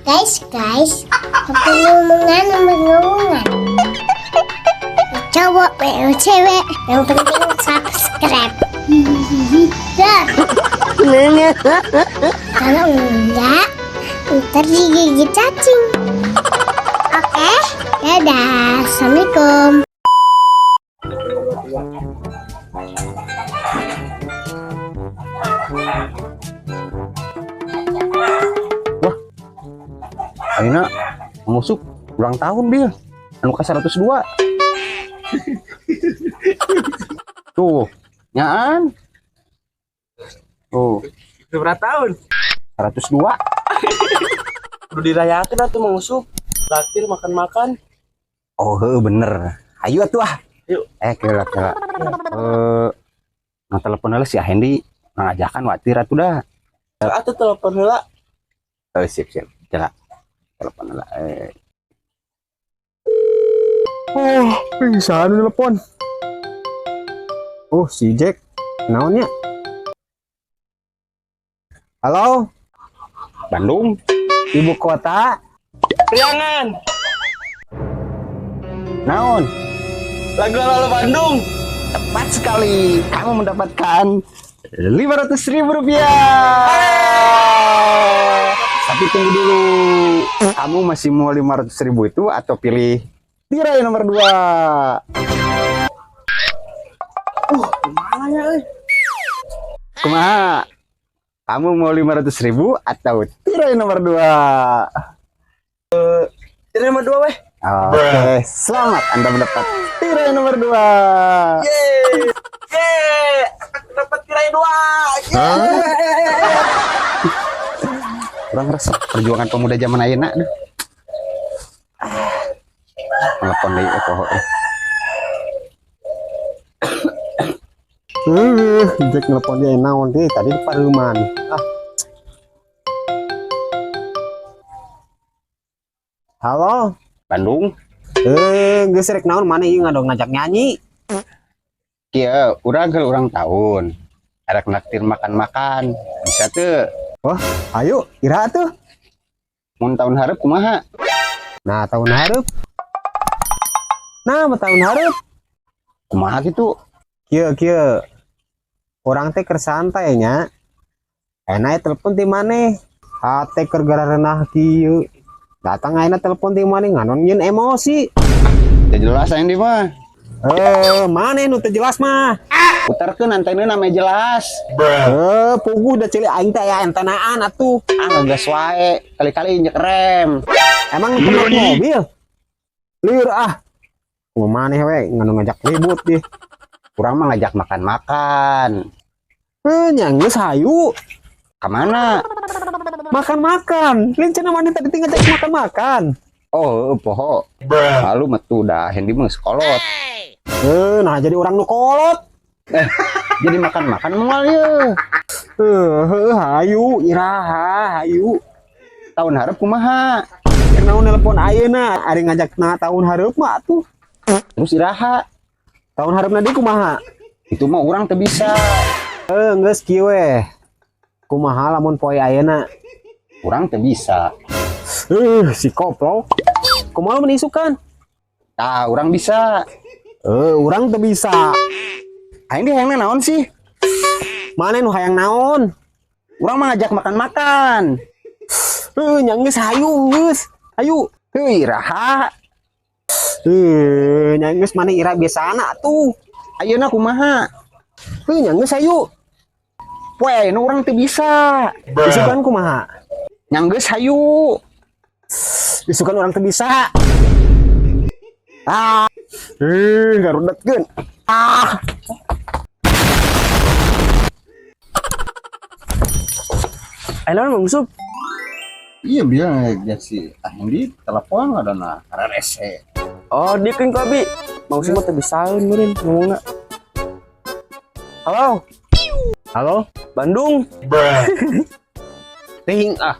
Guys, guys, pengumuman, pengumuman. Cowok, cewek, yang penting subscribe. Dah. Kalau enggak, ntar digigit cacing. Oke, dadah. Assalamualaikum. Ayeuna mangusuk ulang tahun, Bil. Anu ka 102. Tuh, nyaan. Tuh, Berapa tahun? 102. Udah dirayakan atuh, Mang Usup. Traktir makan-makan. Oh, heuh, bener. Ayo atuh ah. Yuk. Eh, kela kela. Eh, nah, telepon heula si Hendi ngajakan watir atuh dah. Atuh telepon heula. Eh, sip sip. Kela. Telepon heula. Eh. Oh, bisa anu telepon. Oh, si Jack. Naonnya? Halo, Bandung. Ibu kota. Priangan. Naon? Lagu ala Bandung. Tepat sekali. Kamu mendapatkan Rp500.000. Tapi tunggu dulu. Kamu masih mau 500.000 itu atau pilih tirai nomor 2? Mana ya euy? Kumaha? Kamu mau 500.000 atau tirai nomor 2? Tirai nomor 2 weh. Oke, selamat, Anda mendapat tirai nomor 2. Yeay. Yeay. Aku dapat tirai 2. Yeay. Kurang resep perjuangan pemuda zaman ayeuna duh. Ah. Telepon deui poho eh. Jack nelpon dia naon deh tadi di paruman. Ah. Halo. Bandung. Eh, geus rek naon maneh ieu ngadong ngajak nyanyi. Kieu, urang ke ulang tahun. Arek naktir makan-makan. Bisa tuh. Wah, ayo, ira tuh. Mun tahun hareup kumaha? Nah, tahun hareup. Nah, tahun hareup. Kumaha gitu? Kieu kieu. Urang teh keur santai nya. Enak telepon ti maneh. Hate keur gara renah kieu. Datang ayeuna telepon ti maneh nganon nyeun emosi. Teu jelas aing di mah. Eh, maneh nu teu jelas mah. Putarkeun antena meh jelas. Eh, puguh da ceuli aing teh aya antenaan atuh. Ah, ngegas wae. Kali-kali injek rem. Emang pernah mobil? Liur ah. Kumaha maneh we nganu ngajak ribut deh. Urang mah ngajak makan-makan. Eh, nya geus hayu. Kamana? Makan-makan. Lain cenah maneh tadi teh ngajak makan-makan. Oh, poho. Lalu metu dah Hendi mah geus kolot. Eh, nah jadi orang nu kolot. Eh, jadi makan-makan moal ye. Eh, hayu iraha hayu. Tahun hareup kumaha? Naon nelpon ayeuna ari ngajak na tahun hareup mah atuh. Terus iraha? Tahun hareupna deui kumaha? Itu mah urang teu bisa. Eh, geus kieu we. Kumaha lamun poe ayeuna? Urang teu bisa. Eh, si koplok. Kumaha mun isukan? Tah, urang bisa. Eh, urang teu bisa. Aing di hayangna naon sih? Maneh nu hayang naon? Urang mah ngajak makan-makan. Eh, nya geus hayu geus. Hayu. Heuh, iraha. Eh, nya geus maneh ira biasana atuh. Ayeuna kumaha? Heuh, nya geus hayu. Poe ayeuna urang teu bisa. Isukan kumaha? Nya geus hayu. Isukan urang teu bisa. Ah. Eh, garudetkeun. Ah. Ayo Mang Usup. Iya, bilang ya si Hendi telepon ada nah RRSC. Oh, dia kan kopi. Mang Usup mah teu bisaeun meureun ngomongna. Halo, Halo? Bandung. Ting ah.